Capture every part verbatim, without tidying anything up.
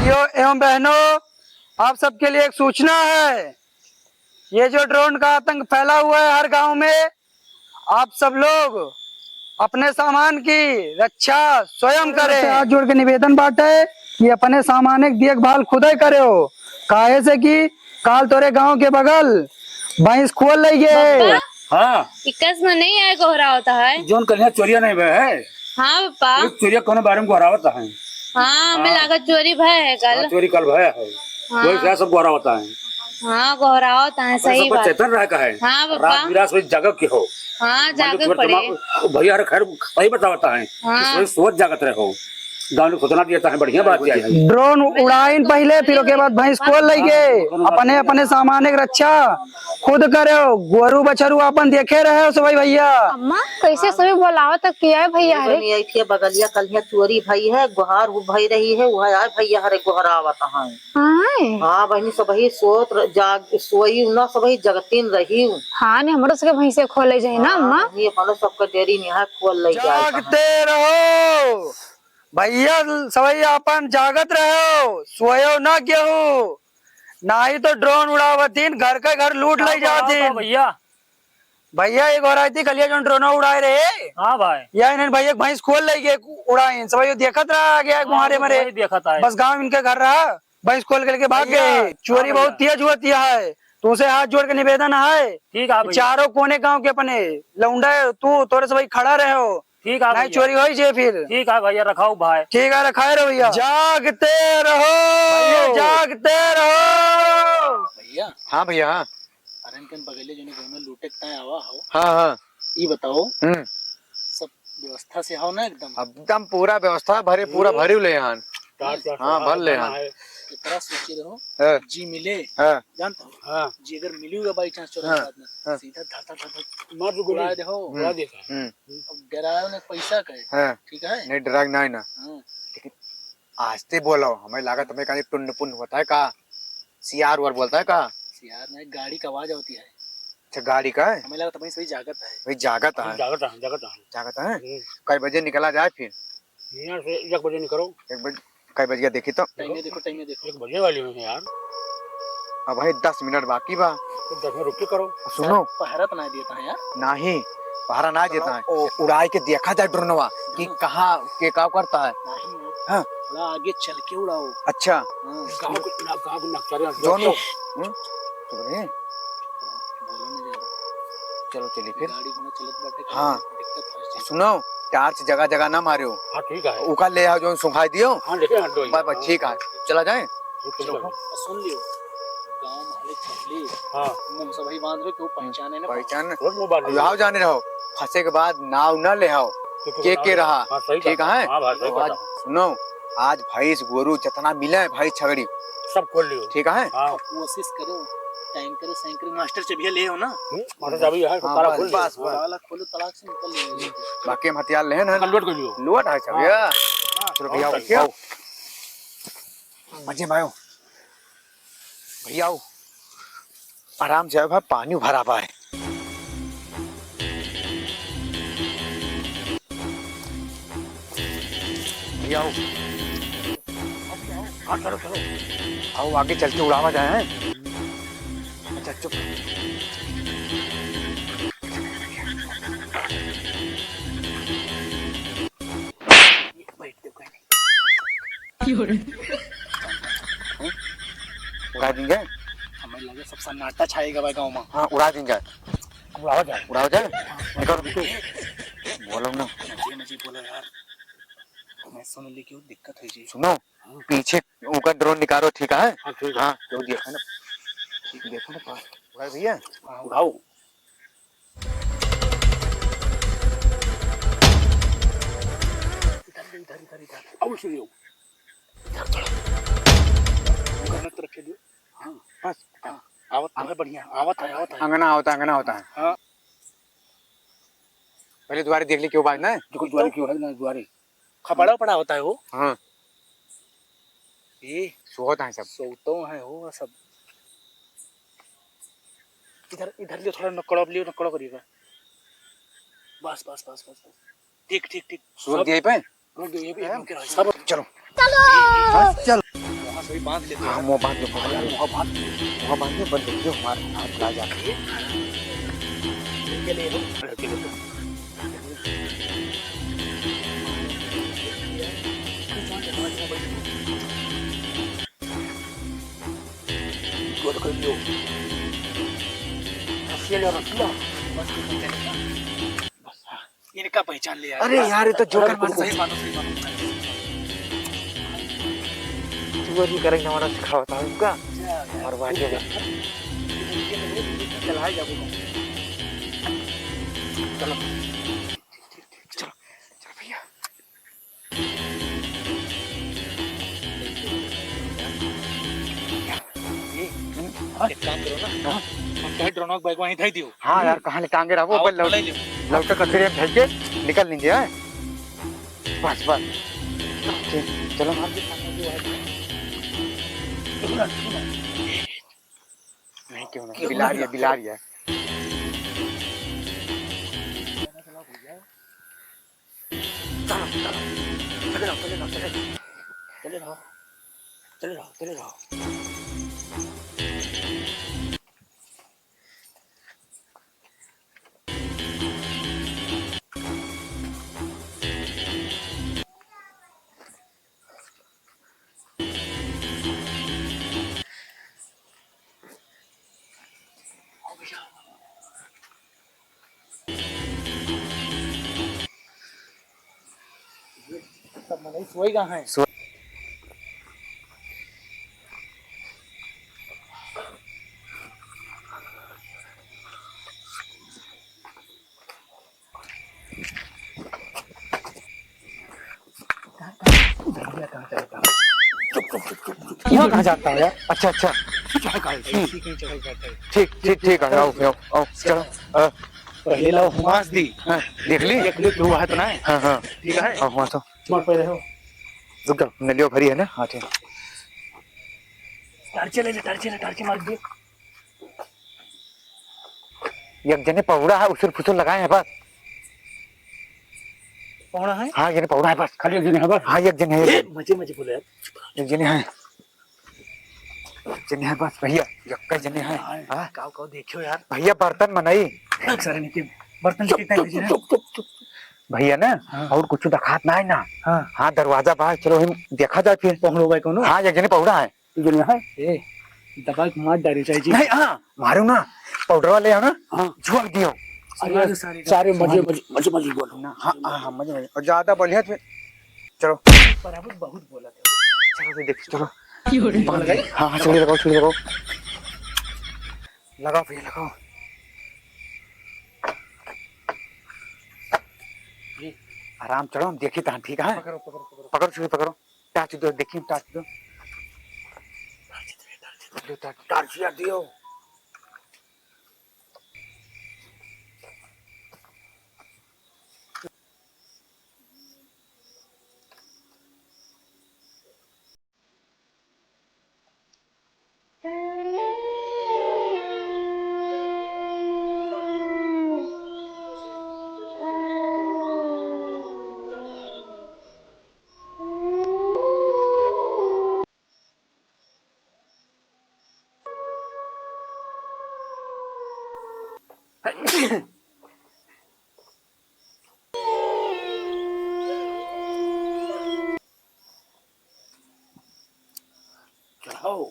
भाइयों एवं बहनों, आप सबके लिए एक सूचना है। ये जो ड्रोन का आतंक फैला हुआ है हर गांव में, आप सब लोग अपने सामान की रक्षा स्वयं करें। से हाथ जोड़ के निवेदन बाटे कि अपने सामान के देखभाल खुदे करेउ, काहे से कि काल तोरे गांव के बगल भैंस खोल लइ गए। बप्पा, हाँ। ई कस में नहीं आए गोहरावत है। जौन कलिया चोरिया नहीं भय है। हाँ बप्पा। ये चोरिया कौनो बारे में गोहरावत है। हाँ, हमें हाँ। लागत चोरी भय है कल। हाँ, चोरी कल भय है। हाँ। वही से सब गोहरावत है। हाँ, गोहरावत है, अपने सही सबको बात। चेतन रहे का है। हाँ बप्पा। रात बिरात में जागब के हो। हाँ, मान लो जागब चोर पड़े। चमार, भैया, अरे खैर, सही बतावत है। हाँ। इसमें सोच जागत रहे हो। गाँव में खोदना दिया था, बढ़िया बात किया है। ड्रोन उड़ाइन पहिले, फिर ओके बाद भैंस खोल लइगे। अपने, अपने सामान के रक्षा खुद करेउ, गोरू बछरू आपन देखे रहेउ सबै भैया। अम्मा, कैसे सभी बोलावत तक किया है भैया? अरे हरे? बगलिया कलिया चोरी भई है, गोहार भई रही है, वह आए भैया हरे गोहरावत हैं। आए। हाँ बहिनी, सबही सोत र-, जाग, सोई न, सबही जगतीन रही। हाँ, ने हमरो सबके भैंसे खोले जाई ना, हाँ, अम्मा। बहिनी, अपनो सबके डेरी निहा खोल लई जाए जागते कहाँ। रहो भैया, सबही आपन जागत रहो, सोयो ना केहू, नाही तो ड्रोन उड़ावतीन घर के घर लूट का लई बोलावत जाती। हो भैया? भैया, एक और आई थी कलिया, जो ड्रोन उड़ाए रहे। हाँ भाई। या इन्हन भैया एक भैंस खोल लई गए उड़ाइन, सबही देखत रहा आगे आगे हाँ, मुहारे तो मरे। वही देखत आए। बस गाँव इनके घर रहा, भैंस खोल के लेके भाग भैया, गए। चोरी हाँ बहुत भैया। तेज होती है, तुमसे हाथ जोड़ के निवेदन है। ठीक है भैया। चारों कोने गाँव के अपने लौंडा है, तू तोरे सबही खड़ा रहो। ठीक है नहीं भैया। चोरी होई जे फिर। ठीक है भैया, रखाओ भाई। ठीक है, रखाए रहो भैया। जागते रहो। भैया, जागते रहो। भैया। हाँ भैया, हाँ। अरे इनके बगले जो गाँव में लूटे के ताईं आवा हो। हाँ, हाँ। ई बताओ, हम्म। सब व्यवस्था से हो ना एकदम? एकदम पूरा व्यवस्था, भरे पूरा हम्म। भरे ले हन। चार चार हाँ, सौ भर ले हन। है। कितना सोचे रहो, हाँ। जी मिले, हाँ। जानता हो? हाँ। जी अगर मिली हुआ by chance चोर हाँ, के साथ में, हाँ। सीधा धर, धर, धर, धर, मार दो गोली। उड़ा दे हो। हम्म, उड़ा दे। हम्म। अब डराए उन्हें पैसा का है, हाँ। ठीक है? नहीं, डरा के नहीं ना। हाँ। लेकिन आस्ते बोलो, हमें लागत हमें कहीं टुन्न पुन्न होता है का? सियार उयार बोलता है का? सियार नहीं, गाड़ी का आवाज होती है। अच्छा, गाड़ी का है? हमें लागत भाई सभी जागत है। भाई जागत है। जागत है, जागत है। जागत है? हम्म। कै बजे निकला जाए फिर? यहाँ से एक बजे निकलो। एक बजे, कै बजे देखी तो? टाइम देखो, टाइम देखो। एक बजे वाली में है यार। अब भाई दस मिनट बाकी बा। तो दस मिनट रुक के करो। सुनो। पहरा तो ना देता है यार। नहीं, पहरा ना देता है। ओ, उड़ाई के देखा जाए ड्रोनवा कि हाँ। कहाँ के का करता है। नहीं यार। हाँ। थोड़ा आगे चल के उड़ाओ। अच्छा। हाँ। गाँव को ना, गाँव को नक्शा रे, जोन देखो। हम्म? चुप रहे। बोलो ना जरा। चलो चलिए फिर। गाड़ी घोड़ा चलत बाटे, हाँ। दिक्कत फंस जाई। सुनो, टार्च जगह जगह ना मारियो। हाँ, ठीक है। उका ले आओ, जोन सुखाई दियो। हाँ, लेके हट दो। बस, बस, हाँ। ठीक है। चला जाए? ठीक है, चलो। चलो। सुन लियो, गाँव मोहल्ले चली। हाँ। मुंह से भाई बांध लो, क्यों पहचाने ना पहचान। बहुत मुंह बांध लियो। आओ जाने रहो, फंसे के बाद नाव ना ले आओ, के के रहा। हाँ, सही ठीक है। हाँ भाई, सही बात है। सुनो, आज भैंस गोरू जितना मिले है, भैंस छगड़ी सब खोल लियो। ठीक है। हाँ। कोशिश करो, टैंकर सैंकर मास्टर चाबिया ले आओ ना। हम्म, मास्टर चाबी है, हाँ, ताला बस, खोल लियो। बस, बस। ताला खोलो, तलाक से निकल लियो। बाकी हम हथियार ले हैं ना। लोड कर लियो। लोड है चाबिया। हाँ। चलो भैया, आओ, आओ। मजे में आयो। भैया आओ, आराम से आओ भाई, पानी भरा बा है। भैया आओ। हाँ, चलो, चलो। आओ, आगे चल के उड़ावा जाए, हैं? अच्छा, चुप। बैठ दो, कोई नहीं। उड़ा देंगे। हमें लगे सब सन्नाटा छाएगा भाई गाँव में। हाँ, उड़ा देंगे। उड़ावा जाए। उड़ावा जाए। निकल, रुको। बोलो ना। मजे, मजे बोलो यार। मैं सुन ली कि वो दिक्कत है जी। सुनो, हाँ। पीछे उनका ड्रोन निकालो, ठीक है? हाँ, ठीक है। हाँ, जो देखा ना। ठीक है, देखो ना पास। उड़ा भैया। हाँ, उड़ाओ। इधर, इधर, इधर, इधर। अब सुनियो। इधर थोड़ा। गलत तरफ खेलियो। हाँ। बस। हाँ। आवत तो है बढ़िया। आवत है, आवत है। अंगना आवत है, अंगना आवत है। हाँ। पहले दुआरे देख ली क्यों बाज ना है? देखो दुआरे क्यों है ना, दुआरे। खपड़ा पड़ा होता है वो। हाँ। ये सोवत हैं सब। सोवतो हैं हो सब। इधर, इधर लियो, थोड़ा नकड़ो लियो, नकड़ो करिएगा। बस, बस, बस, बस, बस। ठीक, ठीक, ठीक। सुबह सब दिए पे? रुक जाओ, ये भी, ये भी रुक जाओ, सब। चलो। चलो। हाँ, चल। वहाँ वही बांध लेते हैं। हाँ, मुंह बांध लो, मुंह बांध लो, मुंह बांध लो, बंद हो गया हमारा हाथ ला जा। गोल कर लो। रख लो, रख लो। बस, इनका पहचान लिया। अरे यार, ये तो जोकर मार सही मानो, सही मानो। चोरी करेंगे, हमारा सिखावता है उनका। अच्छा, यार। मरवा के। चला जाओ। चलो। चलो, चलो भैया। ए, हम्म? हाँ? एक काम करो ना। हाँ। हम कहे ड्रोनवा के बैग वहीं धई दियो। हाँ यार, कहाँ ले टांगे रहो, आओ, अपन लौट-, ले लियो। लौटे कचरे में धई के निकल लेंगे, हैं? बस, बस। ठीक, चलो। नहीं, क्यों नहीं? क्यों बिलार नहीं? ये, बिलार ये। चलो, चलो। चले रहो, चले रहो, चले रहो। चले रहो, चले रहो, चले रहो। सब मनई सोएगा है। सो- यहाँ कहाँ जाता है यार? अच्छा, अच्छा। चढ़ का है, हम्म। इसी कहीं चढ़ जाता है। ठीक, ठीक, ठीक है, आओ, आओ, आओ, चलो। हाँ। पहले लाओ, हुमास दी। हाँ, देख ली? देख ली, तू वहाँ तो ना है। हाँ, हाँ। ठीक है? आओ, हुमास हो। मार पहले हो। रुक जाओ, नलियो भरी है ना? हाँ, ठीक। टार्चे ले ले, टार्चे ले, टार्चे मार दे। एक जने पौड़ा है, उछल फुछल लगाए हैं बस। पौड़ा है? हाँ, जने पौड़ा है बस। खाली एक जने है बस। हाँ, एक जने है। मजे मजे बोले यार। एक जने है। एक जने है बस भैया, एक जने है। हाँ, हाँ। काव काव देखियो यार। भैया बर्तन मनई। सारे नीचे बर्तन चुप, लेके चुप, चुप, चुप, चुप। भैया ना, हाँ। और कुछ दिखात ना है ना। हाँ। हाँ, दरवाजा बाहर, चलो हम देखा जाए फिर। पहुड़ो भाई कोनो? हाँ, एक जने पौड़ा है। तू जने है? ए, दबा के मार डारी चाहे जी। नहीं, हाँ, मारू ना। पाउडर वाले हो ना? हाँ। झोंक दियो। अरे, सारे सारे मजे, मजे, मजे, मजे बोलो। ना, हाँ, हाँ, हाँ, मजे, मजे। और ज्यादा बढ़िया तो चलो। पर अब बहुत बोला था। चलो, फिर देखिए, चलो। क्यों रे? बांध दे। हाँ, हाँ, चलिए, लगाओ, चलिए, लगाओ। लगाओ भैया, लगाओ। जी। आराम चढ़ो, हम देखी तहाँ, ठीक है? पकड़ो, पकड़ो, पकड़ो। पकड़ो, छुरी पकड़ो। टार्च दो, देखी, टार्च दो। टार्च दो, टार्च दो। टार्च दियो। चढ़ाओ।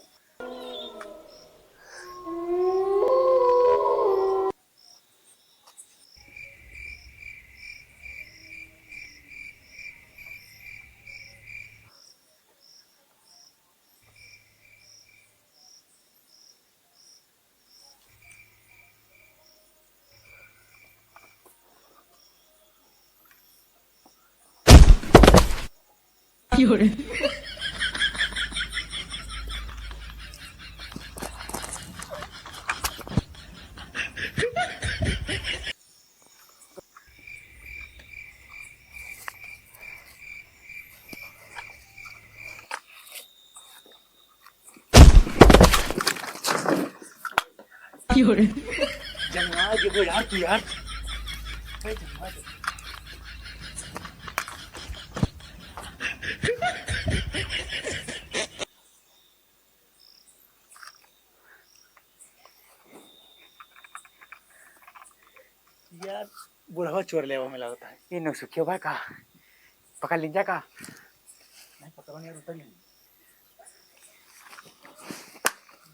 जंगला के वो यार, तू यार। भाई, जंगला के। बुढ़वा चोर लेवा में लगता है। ये नौसुखिया बा का? पकड़ लीन जा का? नहीं, पकड़ो नहीं यार, उतर लीन।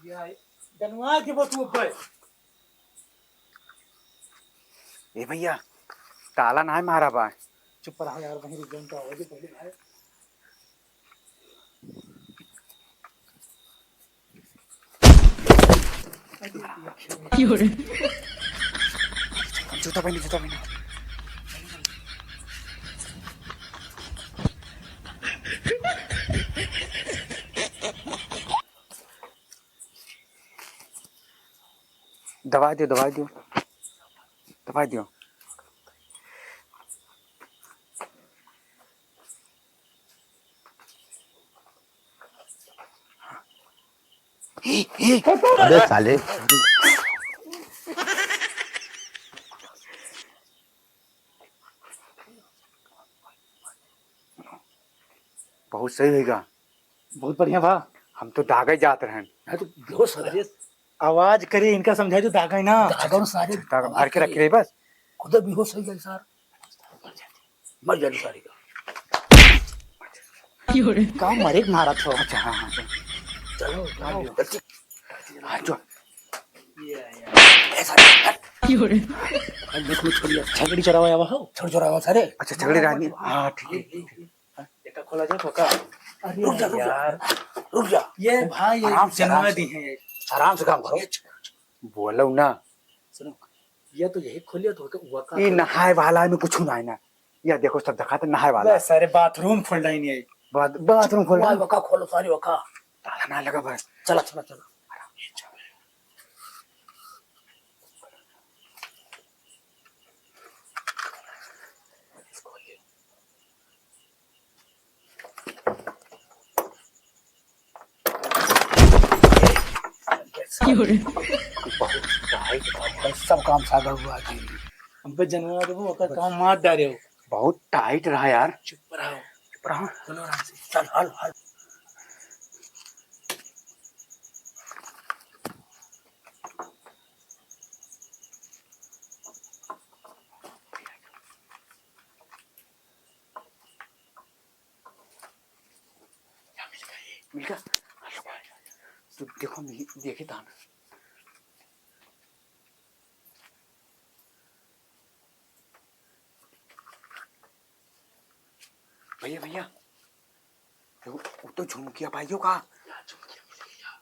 या, डनवा के बस ऊपर। ए भैया, ताला नाहीं मारा बा। चुप रहा यार, वहीं रुक जा, उनका आवाज पहले भाई। जूता पहन, जूता पहन। दवाई दियो, दवाई दियो, दवाई दियो। अबे साले। बहुत सही होइगा। बहुत बढ़िया बा। हम तो दागे जात रहन। हाँ, तो बेहोश हो गया। आवाज करे, इनका समझाई तो दागे ना। दागे ना सारे। दागे भर के रख रही बस। खुद बेहोश हो गया सार। मर जाने सारे का। का मरे के मारा थो। अच्छा, हाँ, हाँ, चलो। चलो, चलो, हाँ, जल्दी। हाँ, जो। ये, ये। ऐसा नहीं। अरे, देखो, छोड़िए। छगड़ी चरावा आवा हो। छगड़ी चरावा सारे। अच्छा, छगड़ी रानी। हाँ, ठीक है। ये, ये, ये। एका खोला जाए तो का? अरे रुक जा, रुक जा। यार। रुक जा। ये भाई, ये आराम से, आराम से। दी है। आराम से काम करो। बोलो ना। सुनो, ये तो यही खोलिया तो हुआ का ई खोला? नहाए वाला में कुछ ना है ना। या देखो, सब दिखाते नहाए वाला। बस, अरे बाथरूम खोल रही नहीं है। बाथ-, बाथरूम खोल रही। वका खोलो, सारी वका। ताला ना लगा बस। चला, चला, चला। बहुत टाइट, भाई, सब काम सागर हुआ के। हम पे जनवा देबो, ओकर काम मार डारे हो। बहुत टाइट रहा यार। चुप रहो। चुप रहो। चलो आराम से। चल, हल, हल। मिल गया? तू देखो, मिल, देखी तान। भैया, भैया, वो, वो तो झुमकिया पाइयो का?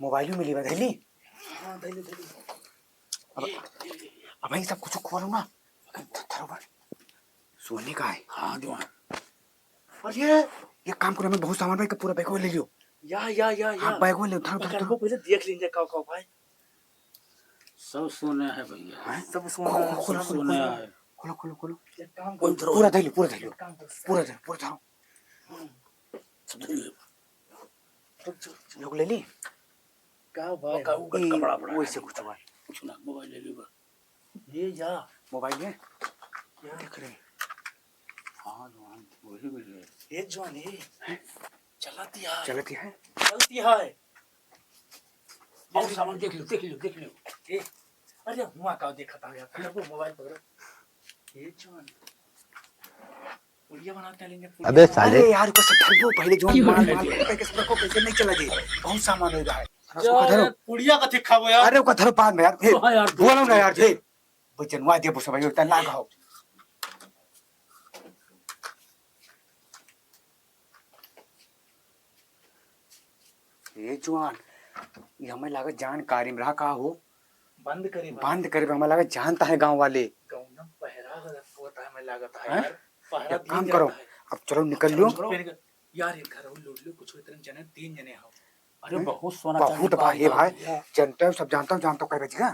मोबाइल में मिली बा, धैली? हाँ, धैली, धैली। अब, अब भाई सब कुछ खोलो ना। ध-, धरो बा। सोने का है। हाँ, दो। और ये, ये काम करो, हमें बहुत सामान भाई का पूरा बैग ले लियो। या, या, या, हाँ, या। बैग ले, धरो, धरो, धरो। पहले देख लेंगे, का, का भाई। सब सोना है भैया। हैं? सब सोना है, खोलो, सब खोलो, सोना खोलो। है। खोलो, खोलो, खोलो। एक काम करो। पूरा धैलो, पूरा धैलो। एक काम करो। पूरा धैलो, पूरा धरो। हम्म। सब धैलो। रुक जा, रुक जा। लोग ले ली? का भाई? का, का, ई, कपड़ा, कपड़ा वैसे है। कुछ हुआ। कुछ ना, मोबाइल ले ली बा। ये जा। मोबाइल है? क्या? देख रहे हैं। हाँ, जवान, वही मिल रहे। ये जवान, ये। हैं? चलती है। चलती है? चलती है। और सामान देख लो, देख लो, देख लो। ए, अरे हुआ का देखा था यार, पकड़ वो मोबाइल पकड़ो। ये जवान। पुड़िया बनाते हैं, लेंगे पुड़िया। अबे साले। अरे यार, ऊपर से धर दो, पहले जो माल, माल पैकेट रखो, पैकेट नहीं चला जाए। बहुत सामान हो रहा है। अरे जो उसको धरो। यार, पुड़िया का थिक खाबो यार। अरे ओका धरो बाद में यार। हे, हाँ यार, बोलो ना यार, हे। बचनवा दे, बुसवा, ये उतना लाग हो। ए जुआन, ये हमें लागत जानकारी में रहा का हो? बंद करे बा। बंद करे बा, हमें लागत जानता है गाँव वाले। गाँव में पहरा होता है, हमें लागत है हैं? यार। पहरा एक काम करो, अब चलो निकल लो। चलो, चलो। यार, ये घर हो, लूट लो, कुछ इतने जने, तीन जने हो। अरे, हैं? बहुत सोना चांदी बहुत बा, ये भाई, जानता हूँ, सब जानता हूँ, जानता हूँ, कै बज गया?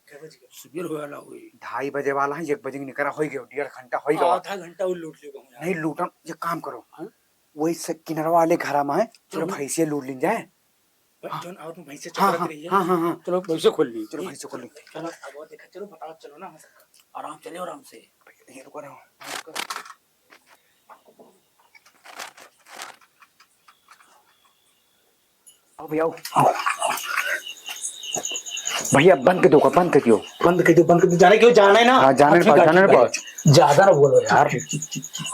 कै बज गया? सुबेर होए वाला हुई। ढाई बजे वाला है, एक बजे के निकरा होई गयो, डेढ़ घंटा होई गयो। आधा घंटा वो लूट लियो कहूँ यार। नहीं लूटम, ये काम करो। हाँ? वही से किनरवा वाले घरा में है, चलो चलो। भैंसिया लूट लीन जाए। भ-, हाँ। जौन आवत में भैंसिया हाँ, चपकत हाँ, रही है। हाँ, हाँ, हाँ। चलो भैंसिया खोल ली। चलो भैंसिया खोल ली। चलो, अब वो देखा, चलो बताओ, चलो ना, हम सबका। आराम चले, आराम से। ये रुको ना। हाँ, रुको। आओ भैया, आओ। भैया, बंद कर दो, बंद कर दियो। बंद कर दो, बंद कर दो। जाने क्यों? जाना है ना? हाँ, जाने हाँ, ठीक है, जाने ठीक है। ज्यादा ना बोलो यार। चुप, चुप, चुप, चुप।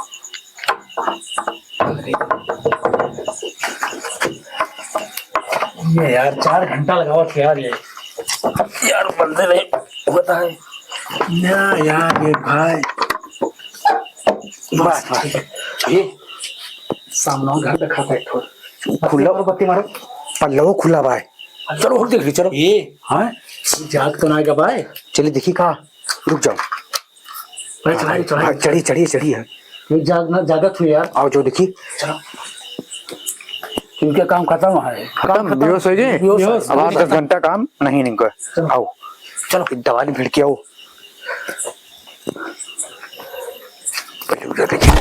ये यार, चार घंटा लगावा थे यार ये। यार, बंदे नहीं होता है। या यार, ये भाई। बस, बस। ये सामने घर दिखाता है थोड़ा। खुला और बत्ती मारो। पल्लवो खुला बा। चलो, और देख ली, चलो। ये, हाँ? जाग तो ना आएगा भाई। चलिए, देखी का। रुक जाओ। अरे, चढ़ाई, चढ़ाई। हाँ, चढ़ी, चढ़ी, चढ़ी है। ये जाग ना, जागत हुई यार। आओ, जो देखी। चलो। इनके काम खत्म है। खत्म, काम खत्म। बेहोश हो गए? बेहोश है। अब आठ दस घंटा काम नहीं इनका। चलो। आओ। चलो। दवाली भिड़ के आओ। पहले उधर देखिए।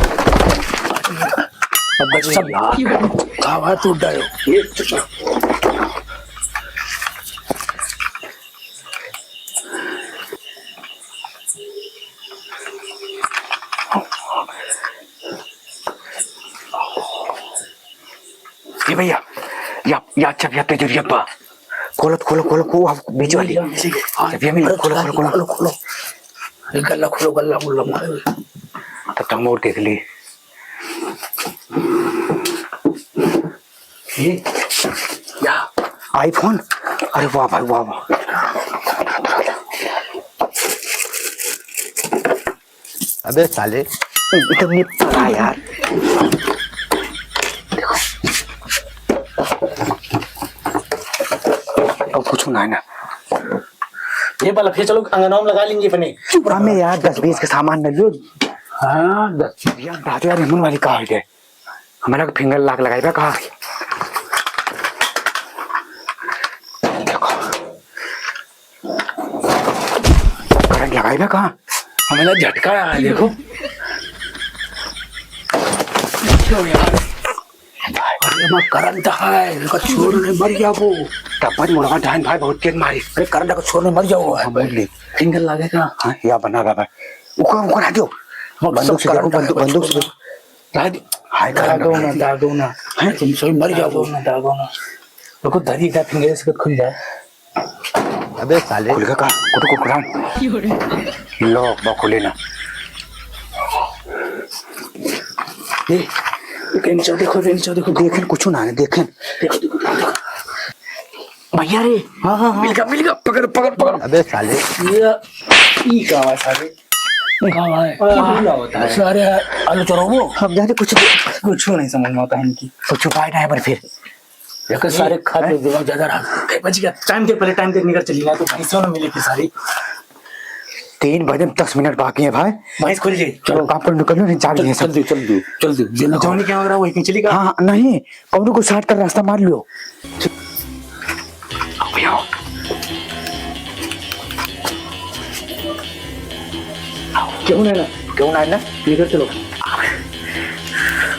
अब बस सब यार। खावा तू डरो। ये ए भैया, या, या चाबिया तेजरिया बा। खोलो, खोलो, खोलो, खोलो, बीच वाली। हाँ, चाबिया मिल, खोलो, खोलो, खोलो। खोलो, खोलो। अरे गल्ला खोलो, गल्ला, गल्ला मारो। तब तक मोड़ देख ली। ये, या, iPhone। अरे वाह भाई, वाह, वाह। अबे साले। एकदम ये पड़ा यार। देखो। अब कुछ ना है ना। ये वाला फिर चलो अंगनवा में लगा लेंगे अपने। चुप रहा। हमें यार दस बीस के सामान न लो। हाँ, दस। यार, राजू यार, हेमन वाली का हो गए? हमारा finger lock लगाई बा का? देखो। करंट लगाई बा का? हमें ना झटका आया है, देखो। क्यों यार? अरे, एमा करंट है, एका छोड़ नहीं मर जाबो। तब पर मुड़वा डाइन भाई बहुत तेज मारी। अरे, करंट का छोड़ नहीं मर जाबो। हाँ, बोल ले। Finger लागेगा। हाँ, या बना रहा है। ऊपर, ऊपर आ जाओ। हम बंदूक सब से देखो, करंट बंदूक, है, बंदूक से छोड़। देखो। दादी, हाय, दादो करंट ना, है। दादो ना। हैं? तुम सभी मर जाओ। दादो ना, दादो ना। रुको, धरी का finger से खुल जाए। अबे साले। खुल गया का? कुटु कुटु कुरान। लो, बा खुले ना। ए, ए, कहीं नीचे देखो, कहीं नीचे देखो। देखें, कुछ ना है, देखें। देखो, देखो, देखो, देखो। भैया रे। हाँ, हाँ, हाँ। मिल गया, मिल गया, पकड़, पकड़, पकड़। अबे साले। ये, ई का है साले? का है? आ, क्या बोला होता है? सारे आलू चोरबो। हम जाने कुछ, कुछ नहीं समझ में आता है इनकी। तो छुपाए ना है पर फिर। लेकिन सारे खाते हैं? दिमाग ज्यादा रहा। ए, बच गया। Time देख, पहले time देख, निकल चली ना, तो भैंसों ने मिली थी सारी। तीन बजे में दस मिनट बाकी है भाई। भैंस खुल जाए। चलो, काम पर निकल लो, नहीं जाग चल, लिए सब। चल दियो, चल दियो, चल दियो। ये ना जोनी क्या हो रहा, वही कहीं चली गया? हाँ, हाँ, नहीं, कौनो को shortcut रास्ता मार लियो। आओ भैया, आओ। आओ, क्यों ना, क्यों ना, ना? निकल चलो।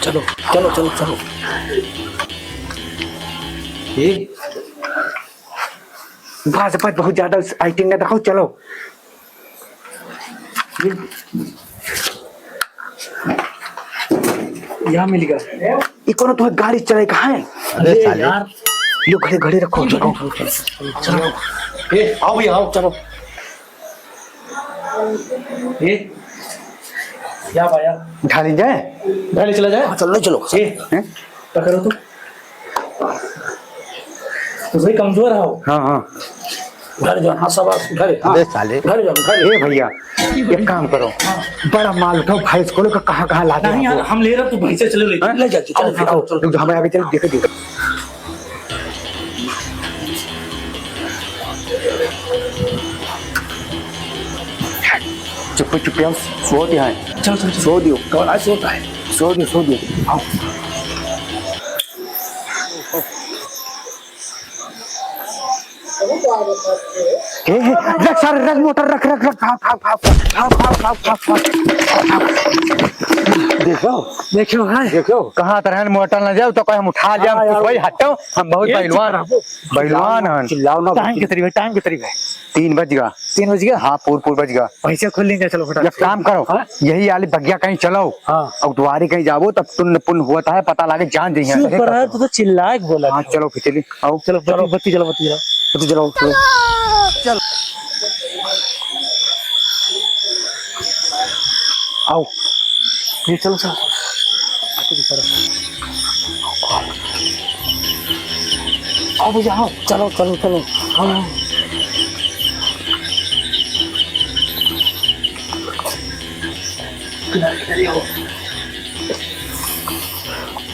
चलो, चलो, चलो, चलो। ये बस, बस, बहुत ज्यादा acting ना दिखाओ, चलो। यहाँ मिल गया। ये कौनो तुम्हें गाड़ी चलाए कहाँ है? अरे अरे साले। यार। यो घड़ी, घड़ी रखो, चलो, रखो। चलो, चलो, चलो, चलो। ए, आओ भैया, आओ, चलो। ए, क्या भाया? उठा ली जाए? उठा ले चला जाए? हाँ, चलो, चलो। ए, हैं? पकड़ो तो। तो सही कमजोर है वो। हाँ, हाँ। उठा ले जाओ, हाँ, शाबाश, उठा ले, हाँ। अबे साले। उठा ले जाओ, उठा ले। ए भैया, एक काम करो, हाँ। बड़ा माल उठाओ, भैंस खोलो का कहाँ, कहाँ लाके नहीं यार, रखो। हम ले रहे, तू भैंसे चले ले, हाँ? ले जा, चलो, आओ, चलो, आओ, चलो। रुक जाओ, हमें आगे चलो, देखे, देखे। चुप्पे, चुप्पे, आओ, सो दिया है। चलो, चलो, चलो। सो दियो। कौन आज सोता है? सो दियो, सो दियो। आओ। ए, ए, रख सारे, रख मोटर, रख, रख, रख, भाग, भाग, भाग। देखो, देखो, हाँ। देखो। कहाँ तरह मोटर न जाओ तो कहे हम उठा जाओ, हाँ, यार। भाई हटो, हम बहुत ये पहलवान, चुप रहो। पहलवान चिल्लाओ ना, हन। चिल्लाओ ना, time के तरीका, time के तरीका। तीन बज गया। तीन बज गया? हाँ, पूर, पूर बज गया। पैसे खोल लेंगे, चलो फटाफट। एक काम करो, हाँ? यही आली बगिया कहीं चलो। हाँ। और दुआरी कहीं जाबो, तब टुन्न पुन्न हुआ था, पता लागे जान जइहे। चुप रहा, तू तो चिल्ला के बोला हाँ, था। चलो फिर चलिए, आओ। चलो, चलो। बत्ती, बत्ती जलाओ, बत्ती जलाओ। चलो, चलो। चलो। चल। आओ। ये चलो, चलो। आते भी करो। आओ भैया, आओ। चलो, चलो, चलो। हाँ। किनारे, किनारे आओ।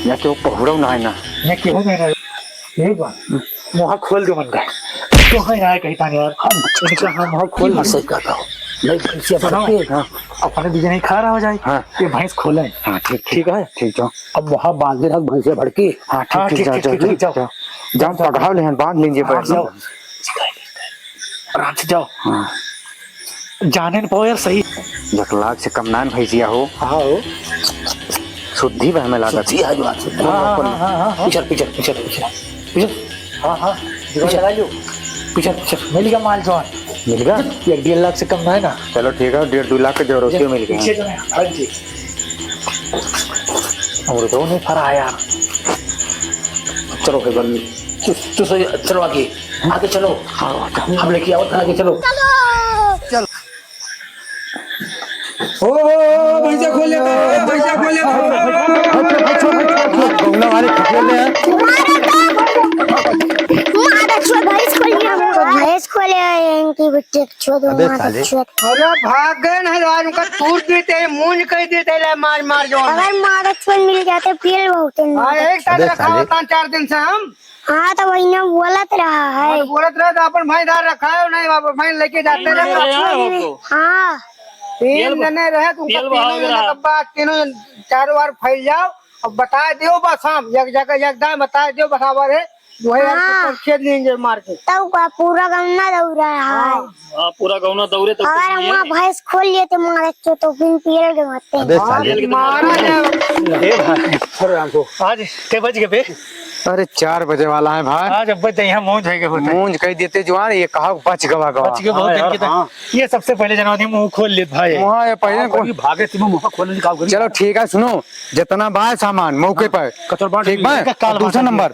यहाँ केहू पहुरौ ना है ना। यहाँ केहू नहीं ना। यही बात। मुँह खोल दे मन का। तो है यार कहीं तानी यार। हम इनका हम मुँह खोल दे। सही कहता हो। नहीं, भैंसिया सुनो। भड़के। हाँ। अपने बीजे नहीं खड़ा रहा जाए। हाँ। ये भैंस खोले। हाँ, ठीक, ठीक। ठीक है। ठीक, जाओ। अब वहाँ बांधे रख भैंसिया भड़के। हाँ, ठीक, हाँ, ठीक, ठीक, जाओ, ठीक, जाओ, ठीक, जाओ। जाओ। जाओ, पकड़ाओ लेहन, बांध लीजिए हाँ, पैर। जाओ। आराम से जाओ। हाँ। जाने न पाओ यार, सही। एक लाख से कम ना न भैंसिया हो। हाँ हो। शुद्धि बा हमें लागत। शुद्धि है जो आज शुद्धि। हाँ, हाँ, हाँ, हाँ, हाँ। पीछे, पीछे, पीछे, पीछे। पीछे। हाँ, हाँ। जुगाड़ पीछे। लगा लियो। पीछे, पीछे। मिल गया माल जवान। मिल गया? एक डेढ़ लाख से कम ना है ना। चलो ठीक है, डेढ़ दो लाख के जरूरत पीछे, मिल गया। पीछे जो है, हट जी। और दो नहीं फरा है यार। चलो भाई बंदी। तू, तू सही, चलो आगे। आगे चलो। हाँ, हाँ। हम लेके आओ, आगे चलो। चलो। ओ, ओ, ओ, भैंसा खोल लेता है, भैंसा खोल लेता है। गौना वाले खटिया ले आए। मारा तो। मारा छुआ भैंस खोल लिया। भैंस खोले हैं इनकी बिट्टी छुआ दो अबे मारा साले। छुआ। अरे भाग गए ना यार, उनका तूर देते हैं, मूंज कह देते हैं, ले मार मार जो। अगर मारा छुआ मिल जाते, पेल बहुत है। हाँ, एक साथ अबे रखा साले। होता चार दिन से हम। हाँ, तो वही ना बोलत रहा है। हाँ, तो बोलत रहे तो अपन भाईदार रखा है, नहीं बाबू, भाई लेके जाते रहे। हाँ। तीन जने रहे, तुमका तीनों जने के बाद तीनों जन चारों ओर फैल जाओ। अब बता दियो बस हम, एक जगह, एक दाम बता दियो बराबर है, वही यार हाँ। खेत नहीं जे मार के। तब का पूरा गौना दौड़ा है। हाँ। हाँ, पूरा गौना दौड़े तो अगर कुछ नहीं हम है। भैंस खोल लिए तो मारे तो, तो बिन पियल के मरते हैं। अबे हाँ, साले। मारा जाए। ए भाई। अरे राम को। आज के बज गए बे? अरे चार बजे वाला है भाई। आज अब बज जाए, यहाँ मौज है के होता है। मौज कह देते जवान, ये कहा बच गवा गवा। बच गए बहुत हाँ दिन यार, की तरह। हाँ। ये सबसे पहले जनवा दी मुंह खोल लेत भाई। वहाँ ये पहले हाँ, कौन भागे थी, मुंह खोल ले, का करी? चलो ठीक है, सुनो, जितना बा सामान मौके हाँ, पर। कचर बांट ठीक बा? इनका काल दूसरा बांट नंबर,